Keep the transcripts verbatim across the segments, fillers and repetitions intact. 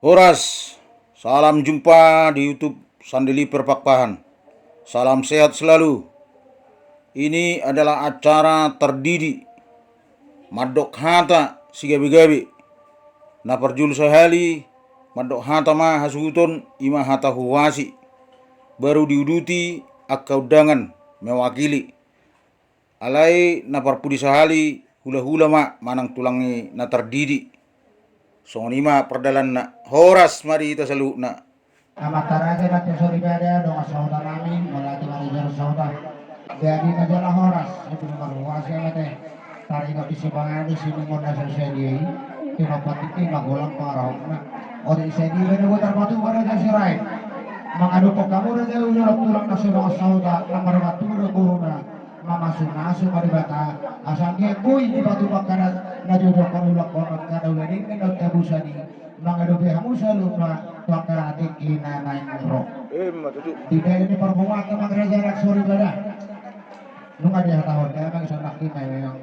Horas, salam jumpa di YouTube Sandeliper Pakpahan. Salam sehat selalu. Ini adalah acara terdidik, mandok hata sigabe-gabe. Na parjolo sahali, mandok hata ma hasuhuton, i ma hata huhuasi. Baru diuduti angka undangan mewakili. Alai na parpudi sahali, hula-hula ma manang tulang i na tardidik. Songon i ma pardalanna. Horas ma di hita saluhutna. Amanta raja, amanta soripada, dongan sahuta nami, mauliate ma di dongan sahuta. Jadi na jala horas, itu nomor dua siapa teh. Taringot di sipanganon di sini, mona selesai dia i. Kena patik i magolang pangarahokna. Ode i sadia bana gua tarpatu pada Raja Sirait. Mangadophon hamu raja, ulo tulang na so dongan sahuta, na marga tulang guruna. Mamasu-masu ma Debata, asa anggiat boi dipatupa angka na, na jodohon, ulakhon angka na ula denggan na tabusan i, mangadopi hamu saluhutna tu angka tingki na naeng ro. Ima tutu. Di dalan ni parboruon ma raja, anak soripada. Nunga dihatahon damang, sonang i ma memang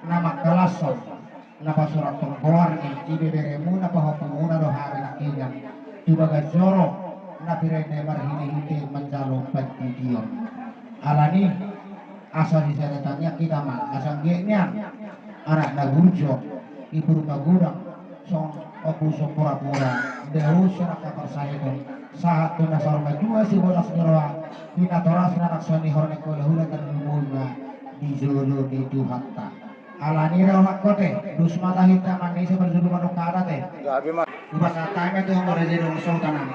na mangkalashon. Na pasurathon goar ni ibeberemuna, pahompumuna do hami nangkiningan tu bagas joro na pire na marhite-hite manjalo pandidion. Alani asa sisada tangiang hita ma, asa anggiat nian anak na burju, ibur magodang, songon ompu so pura-pura, dao so rangka parsahiton, sahat tu na saur matua sibolas ni roha, pinatorasna anak songon i, horong ni hula-hula, tarlumobi ma di jolo ni Tuhanta. Alani rohangkon te, dos ma tahi ta manisa parjolo mandok hata te. Gabe ma. Hupasahat hami tu hamu raja, dongan sahuta nami.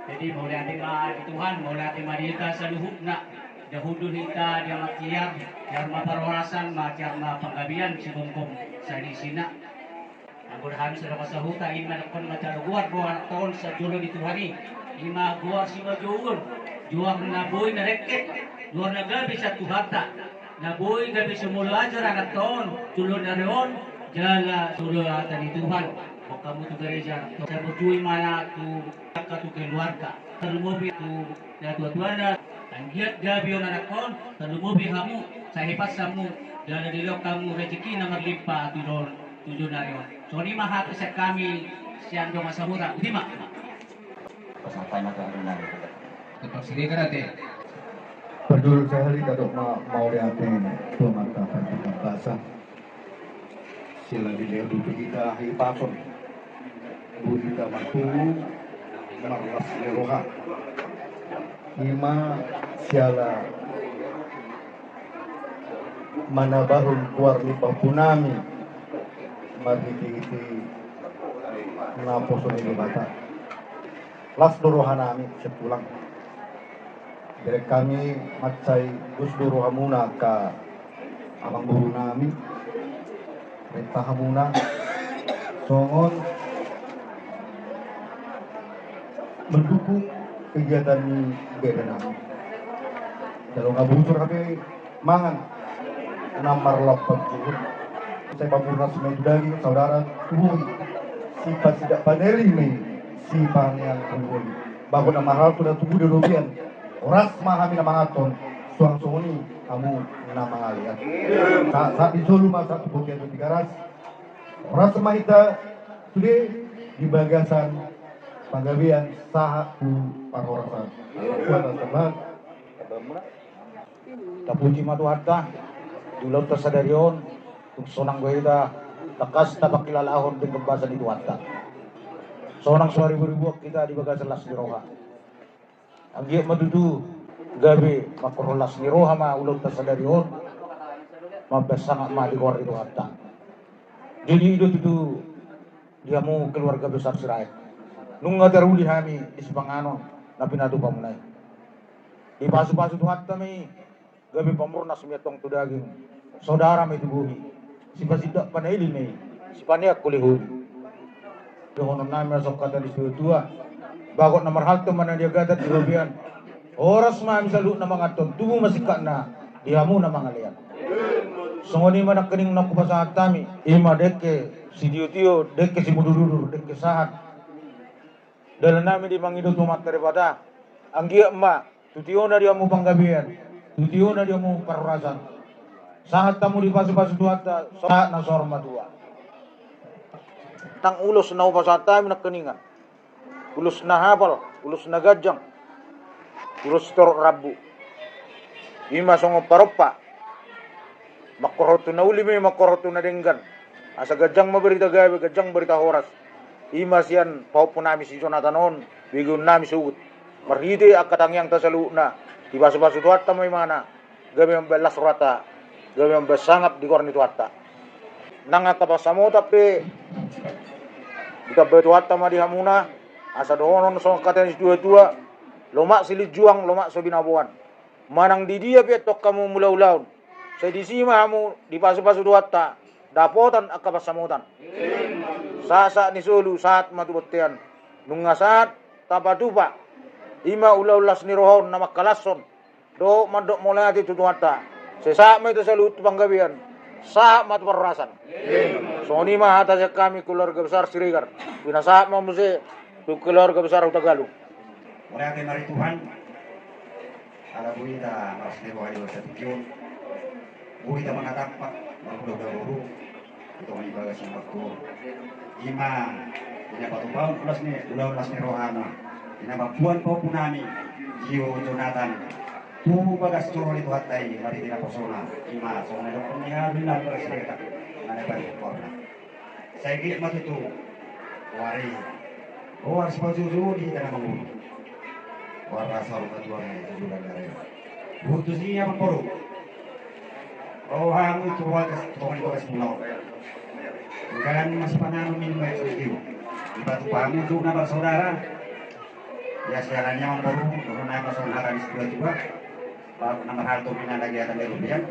Jadi mauliate ma di Tuhan, mauliate ma di hita saluhutna. Dahulu hita di amang tiar, tiar ma parhorasan, ma tiar ma panggabean, sigomgom sadisina. Anggo hami sada dongan sahuta, ima nangkon manjalo goar do anakta on sian jolo ni Tuhan i. Ima goar simanjouon, goar na boi na dengke, goar na gabe sian Tuhanta, na boi gabe sumolo ajar anakta on tu joloan ni ari on, jala sumolo hata ni Tuhan. Boan hamu tu gareja, sai marjual ma tu angka tu keluarga, tarlumobi tu natua-tuana, anggiat gabe on anakta on, tarlumobi hamu, sai hepat hamu, jala dilehon hamu rejeki na marlimpah tu jolo, tu joloan ni ari on. Songon i ma hata sian hami, sian dongan sahuta, botima. Pasahat ma tu adonan. Tetap sini kan ate. Parjolo sahali tadok ma mauliate tu amanta partingkian basa. Siala dilehon tutu hita hahipason, boi hita marpungu marlas ni roha. Ima siala manabahon goar ni pahompu nami marhite-hite naposo ni Debata. Las do roha nami sian tulang. Jadi hami mansai dos do rohamuna angka amangboru nami, renta hamuna songon mendukung kegiatan ni bere nami. Jalo nga busur hape mangan na marlompan juhut. Sai pamurnas ma i tu daging, saudara tu boi. Sipasidak panelin ma i, sipaneang tu boi. Bagot na marhalto na tubu di robean. Horas ma hami na manganhon, suang songon i hamu na mangalean. Sa, sa di solu ma sa tu Pontianak Tigaras. Horas ma hita sude di bagasan panggabean sahat tu parhorasan. Kuat sama. Tapuji ma Tuhanta di ulaonta sadari on, tung sonang do hita tangkas tapangkilalahon denggan basa ni Tuhanta. Sonang so haribu-ribuan hita di bagasan las ni roha. Anggiat ma tutu gabe mangkorhon las ni roha ma ulaonta sadari on, mambahen sangap ma di goar ni Tuhanta. Jadi i do tutu di hamu keluarga besar Sirait. Nunga taruli hami di sipanganon na pinatupamuna i. Dipasu-pasu Tuhanta ma i, gabe pamurnas ma i antong tu daging, saudara ma i tu bohi, sipasindak panelin ma i, sipaneang hulehuli. Dohonon nami ma songon hata ni situa-tua: Bagot na marhalto ma na niagatan di robean. Horas ma hami saluhutna manganhon, tubu ma singkatna di hamu na mangalean. Songon i ma nangkining na hupasahat hami, ima dengke sitio-tio, dengke simudur-udur, dengke sahat dalan nami di mangido tu Amanta Debata. Anggiat ma tu tiona di hamu panggabean, tu tiona di hamu parhorasan, sahat hamu dipasu-pasu Tuhanta sahat na saur matua. Ulos na hupasahat hami nangkiningan, ulos na hapal, ulos na ganjang, ulos sitorop rambu. I ma songon parompa, mangkorhon tu na uli ma i, mangkorhon tu na denggan. Asa ganjang ma barita gabe, ganjang barita horas. I ma sian pahompu nami si Jonatan on, begeon nami sogot. Marhite angka tangiangta saluhutna, dipasupasu Tuhanta ma imana, gabe mambahen las rohanta, gabe mambahen sangap di goar ni Tuhanta. Nang angka pansamotan pe ditambai Tuhanta ma di hamuna, asa dohonon songon hata ni situatua: Lomak silinjuang, lomak so binaboan. Manang di dia pe antong hamu mangula ulaon, sai disi ma hamu dipasupasu Tuhanta dapotan angka pansamotan. Sahat ni solu sahat ma tu bontean. Nunga sahat tapatupa i ma ulaon las ni roha on na mangkalashon dohot mandok mauliate tu Tuhanta. Sai sahat ma hita saluhut tu panggabean, sahat ma tu parhorasan. Songon i ma hata sian hami keluarga besar Siregar. Pinasahat ma muse tu keluarga besar Hutagalung. Mauliate ma di Tuhan. Ala boi hita marlas ni roha di bagasan tingki on. Boi hita mangatampak marhulahula boru di tonga ni bagas ni pangkuon. I ma di na patupahon las ni, ulaon las ni rohana, di na mamboan pahompu nami Jio Jonatan tu bagas joro ni Tuhanta i marhite naposona. I ma songon na didokkon ni hami, na bagas ni roha, na bagas ni roha. Sai gek ma tutu. Wari. Horas ma tutu di hita na mangolu. Horas ma tutu di hita na mangolu. Huhut tusi amang boru. Ro hamu tu bagas, tu tonga ni bagas muna on. Denggan ma sipanganon, minum ma i tu tingki on. Dipatupa hamu tu na marsaudara. Ia siala ni amang boru, dohonon nami ma songon hata ni situatua. Baru na marhalto mina lagi hata ni rupiah.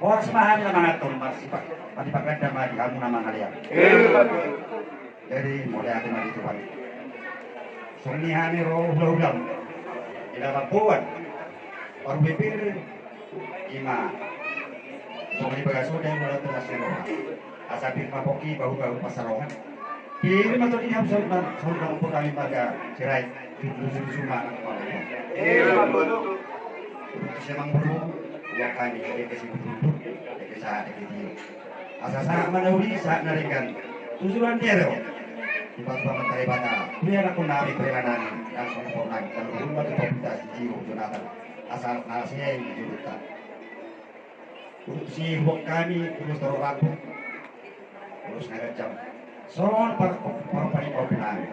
Horas ma hami na manganhon, marsipa-, marsipagadang ma di hamu na mangalean. Jadi mauliate ma di Tuhan. Songon i hami ro hulahula di na mamboan parbue pir, i ma songon i bagas on, di ulaon las ni roha. Asa pir ma pongki, bahu-bahu pansalongan. Pir ma tong di hamu saluhutna, saluhutna pongki, hami marga Sirait. Susu-susu ma. Huhut tusi amang boru, ia hami, eke si Bututut, eke sahat, eke tio. Asa sahat ma na uli, sahat na denggan. Tu joloan ni ari on. Dipatupa Amanta Debata tu ianakhon nami, tu hela nami, nang songon nami, nang songon nami, tu pahompu nami si Jio Jonatan. Asa na las ni jolonta. Huhut tusi huboan hami ulos torop rambu, ulos na ganjang. Songon par-, parompa ni pahompu nami.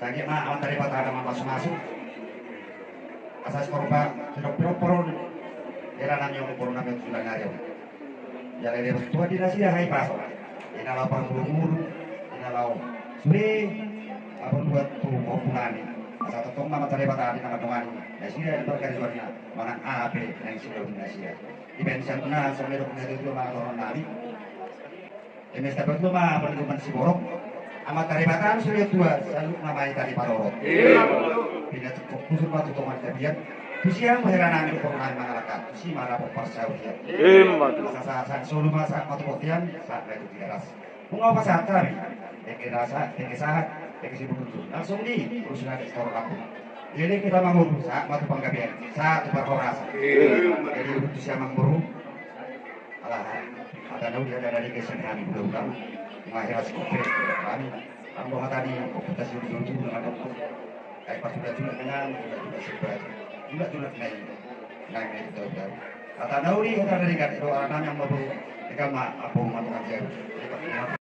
Sai gek ma Amanta Debata na mamasumasu. Asa sitorop, sitorop, sitorop, sitorop hela nami on, boru nami on tu joloan ni ari on. Jala diberkahi Tuhan di nasida hahipason, di na laho parmudumudum, di na laho sude, apa buat tu pahompu nami. Asa tongtong ma Amanta Debata di na mandongani nasida di pargaribanna, manang aha pe naeng sidohon nasida. Dibaen sian na songon na nidok ni natuatua ma, dohonon nami. Eme sitape tu ma parlinggoman siborok, Amanta Debata do so dia tua, saluhutna ma hita diparorot. Pinatupa husur ma tu tonga ni tapian. Tusi hamu hela nami, dohot nami mangalangka, tusi ma dapot parsaulian. Ima tutu. Asa sahat, sahat solu ma sahat ma tu bontean, sahat ma i tu Tigaras. Nunga hupasahat hami, eke sahat, eke sahat, eke si Bututut. Langsung di ulos na sitorop rambu. Jadi hita mangolu, sahat ma tu panggabean, sahat tu parhorasan. Ima. Jadi huhut tusi amang boru. Ala hata na uli, hata na denggan sian hami hulahula. Nunga hela sikope hami. Anggo hata ni ompunta si Bututut na mandok, ai pasulatsulat nang, sulatsulat si Batu. Sulatsulat nang, nang, nang, nang. Hata na uli, hata na denggan, dohonon nami amang boru. Denggan ma amang boru mandok hata.